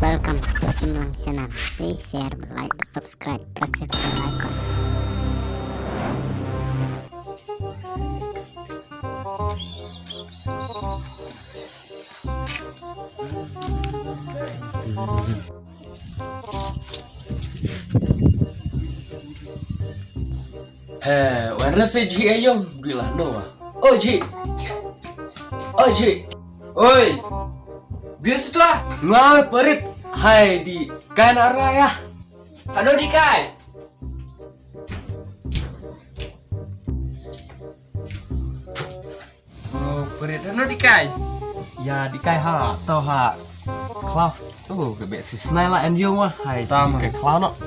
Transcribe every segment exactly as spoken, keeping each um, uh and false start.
Welcome to Shimlang channel. Please share, like, subscribe, press the bell icon. He, wan rasa ji ayong gila no. Oh ji. Oh ji. Oi. Biasa tu ah. Nga perit. Hai di kai na raya. Halo di kai. Oh, perit hano di kai. Ya di kai ha, to ha. Klau. Oh, ka bek si snai la en yong wa. Hai, tam kai klau no.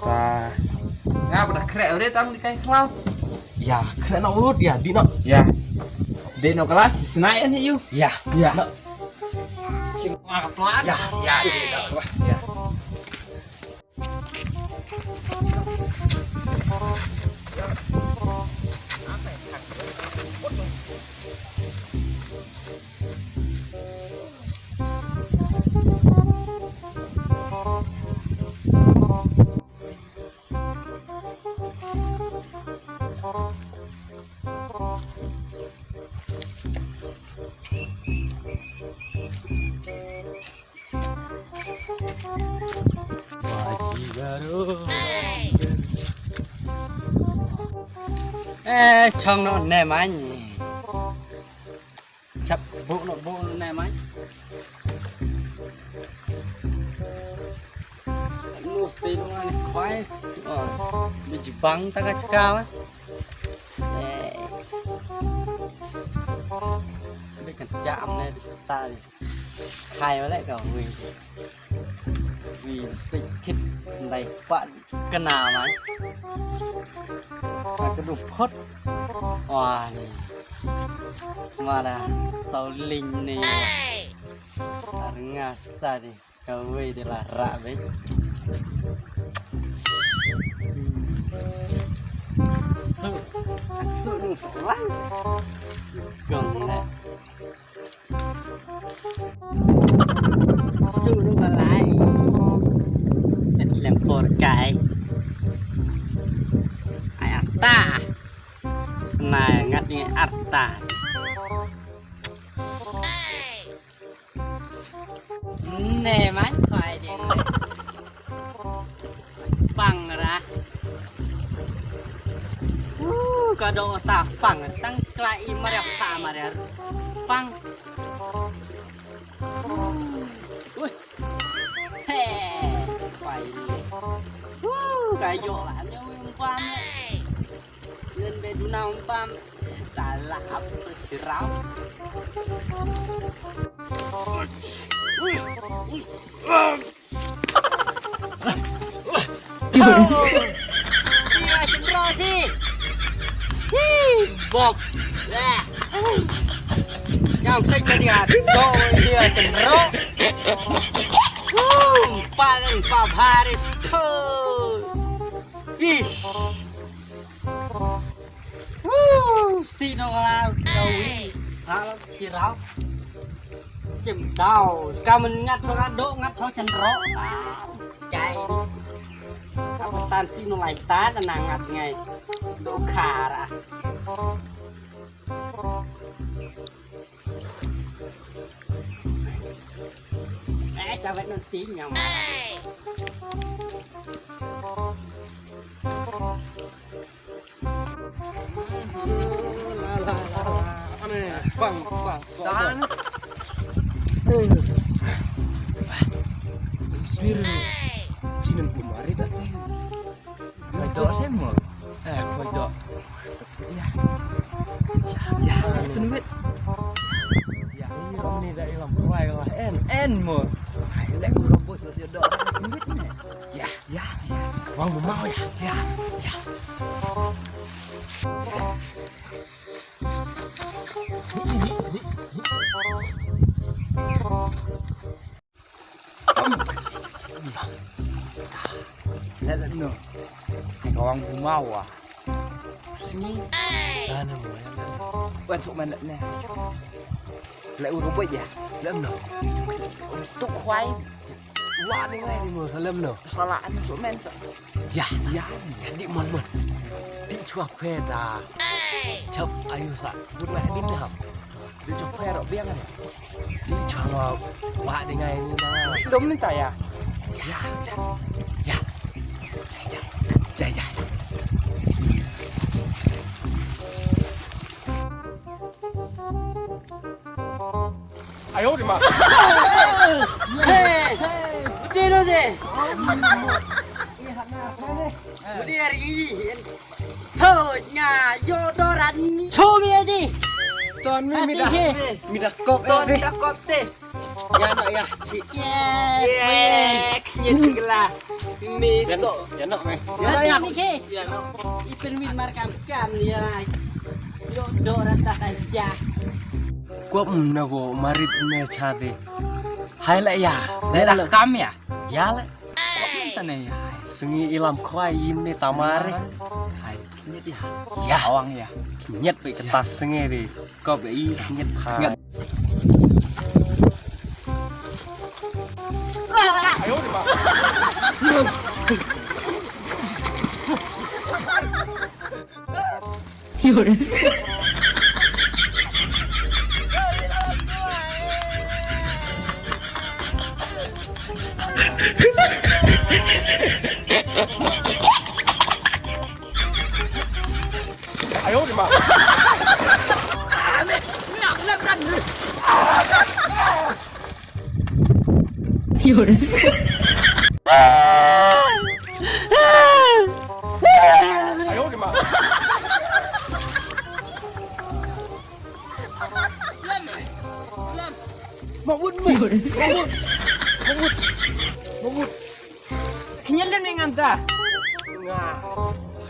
Ta. Nga pada krek ore tam di kai klau. Ya, krek no urut ya, di no. Ya. Di no kelas si snai en yu. Ya. Ya. No. Cuma kepala. Ya, ya. Ya. Eh, chong no ne mani. Chap bu no bu no ne mani. No se no an kwai. Bi jibang ta ka chka ma. Eh. Bi kan cham ne di sta. Khai wa le ka wi. Wi sik thit ndai spa kana mai. Ka du phot. Wa ni. Mara sau ling ni. Ar nga sa di. Ka wi de la ra be. Su. Su nu sa. Gong le. Su nu ka lai. Et lem por kai. Ai ata. Na ngat ni ata. Ne man kai ding. Pang ra. Uh, ka do ta pang tang skla i maria pha maria. Pang. Ui. He. Pai ni. Uh, ka yo la nyu pam. Len be duna umpam. Salah apa sirau. Dia cendera si. Hi, Bob. Lah. Yang saya jadi ado dia cendera. Wuh, paling pabharit tu. Ish. Woo, si no la ka wi. Hal si rau. Chim dau. Ka men ngat so ka do ngat so chen ro. Chai. Ka men tan si no lai ta na ngat ngai. Do khara. Eh, ka vet no ti nyam. La, la, la, la. Ane, bang sa so. Dan. Spirit. Jinin kumari dah. Koi dok sih mo. Eh, koi dok. Ya. Ya, ya, penuit. Ya, ini dah ilang kuai lah. En, en mo. Ai, lek ku rebut buat dia dok. Penuit ni. Ya, ya, ya. Wang mau ya. Ya, ya. Leh leh no. Hai ka wang bu mawa. Sngi. Leh no mo. Wan sok man leh ne. Leh u robot ya. Leh no. Tu khwai. Wah, ni ngai ni mo, salam no. Salah anu tu men sa. Ya, ya, ya, di mon mon. Di chwa phe da. Chap ayu sa. Bud wah di ni ham. Di chwa phe ro biang ni. Di chwa wah, wah di ngai ni na. Dom ni ta ya. Ya, ya. Jai, jai. Jai, jai. Ayo di ma. Hey! Hey! Udah lo deh. Udah hari ini. Tuh, nga yo doran ni. Show me aja. Ton mi mi dah. Mi dah kop. Ton mi dah kop teh. Ya no ya. Yes. Yes. Yes. Ni so. Ya no me. Ya no ya. Ni ke. Ya no. Ipen mi mar kam kam ya. Yo doran ta ta ja. Kwah mun na go marit me chade. Hai la ya. La kam ya. Ya la. Kwah mun ta ne ya. Sngi ilam khwai yim ne tamare. Hai. Nyet ya. Ya. Awang ya. Nyet pe kata sngi de. Kop i nyet pha. Nyet. Ayo di ma. Ayo di ma. Mawut me. Mawut. Mawut. Mawut. Kñial lem ne ngam ta. Nga.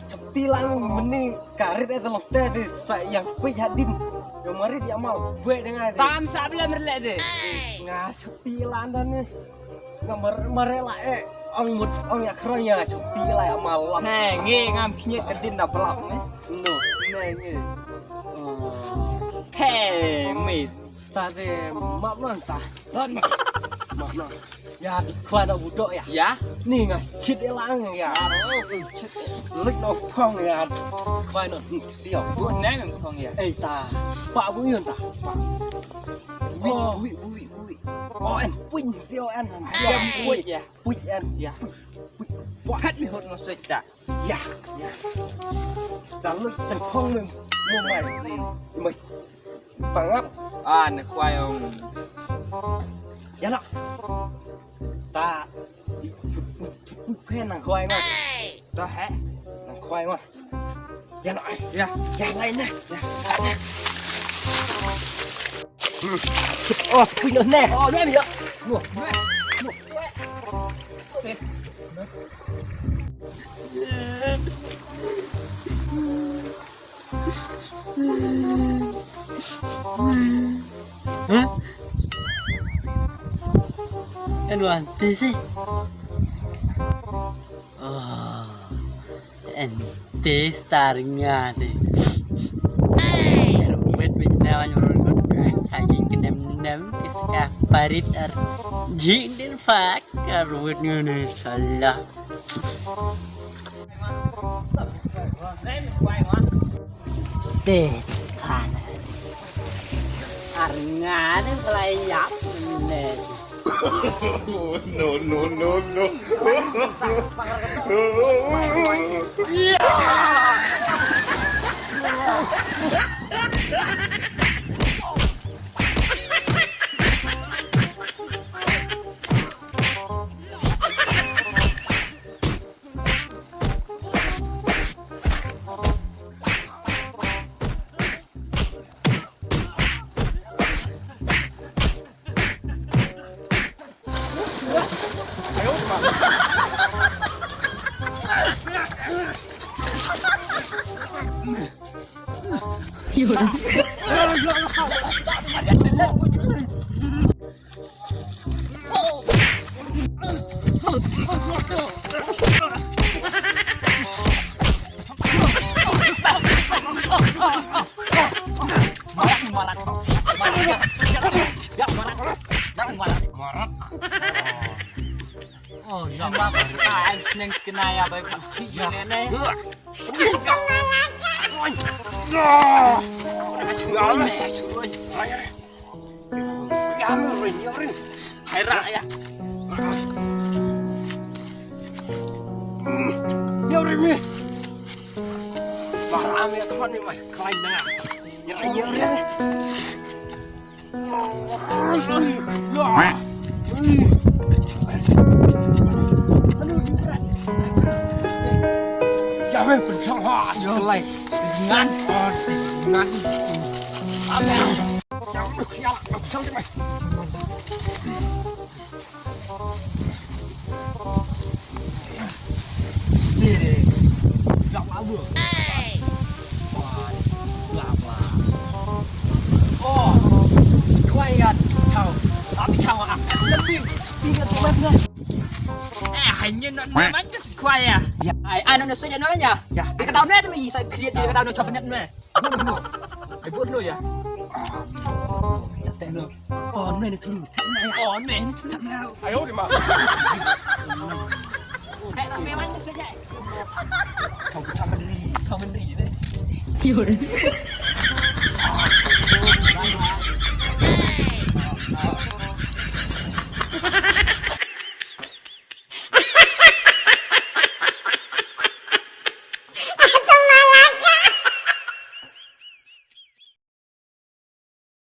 Chapti lang mene karit e talote de sa yang pei hadin. Yang marit ya mal bue de ngai de. Tam sa bela merle de. Nga chapti lang dan ne. Nga mar mare la e. Ong mut ong ya kron ya chapti la ya mal lam. He nge ngam kñial kadin da belap ne. No. Ne nge. He me. Ta de map lang ta. Ton. Map lang. Ya di khwa na budok ya. Ya. Ni nga chit e lang ya. Lik no khong ya. Khwa na sio. Bu nang khong ya. Ei ta. Pa bu yun ta. Bui bui bui bui. Oh en pun sio en. Sio pun ya. Pun en ya. Pun. Pun. Kat mi hot no soi ta. Ya, ya. Dang lek cengkong mem. Mo mai. Mai. Pangap. Ah, ne kwai ong. Ya nak. Ta. Pen nang kwai ma. Ta he. Nang kwai ma. Ya nak. Ya. Ya lai na. Ya. Oh, pui no ne. Oh, ne ya. No. No. Hah? En wan ti si. Oh. En ti star nga ti. Rumbet bit na wan rumbet. Kaji kenem nem kiska parit ar. Jing din fak. Ka ruwet ngene salah. Te pan. Ar ngane selai yap ne. No, no, no, no. Oh, ya. Ai sneng kena ya bai pha chi ya ne ne. Ya me rin ya rin. Hai ra ya. Ya rin me. Bara me kan ni mai. Klain na. Ya rin ya rin. Ai, ai, no, no, so ya, no, ya. Ya. Dia kata, no, tu, isa, create, dia kata, no, chop net, no. Buat no, buat no, ya. Ya, tak, no. Oh, no, ni tu. Oh, no, ni tu. Ayo, di mana? Eh, no, memang ni saja. Kau, kau beri, kau beri, deh. Yur.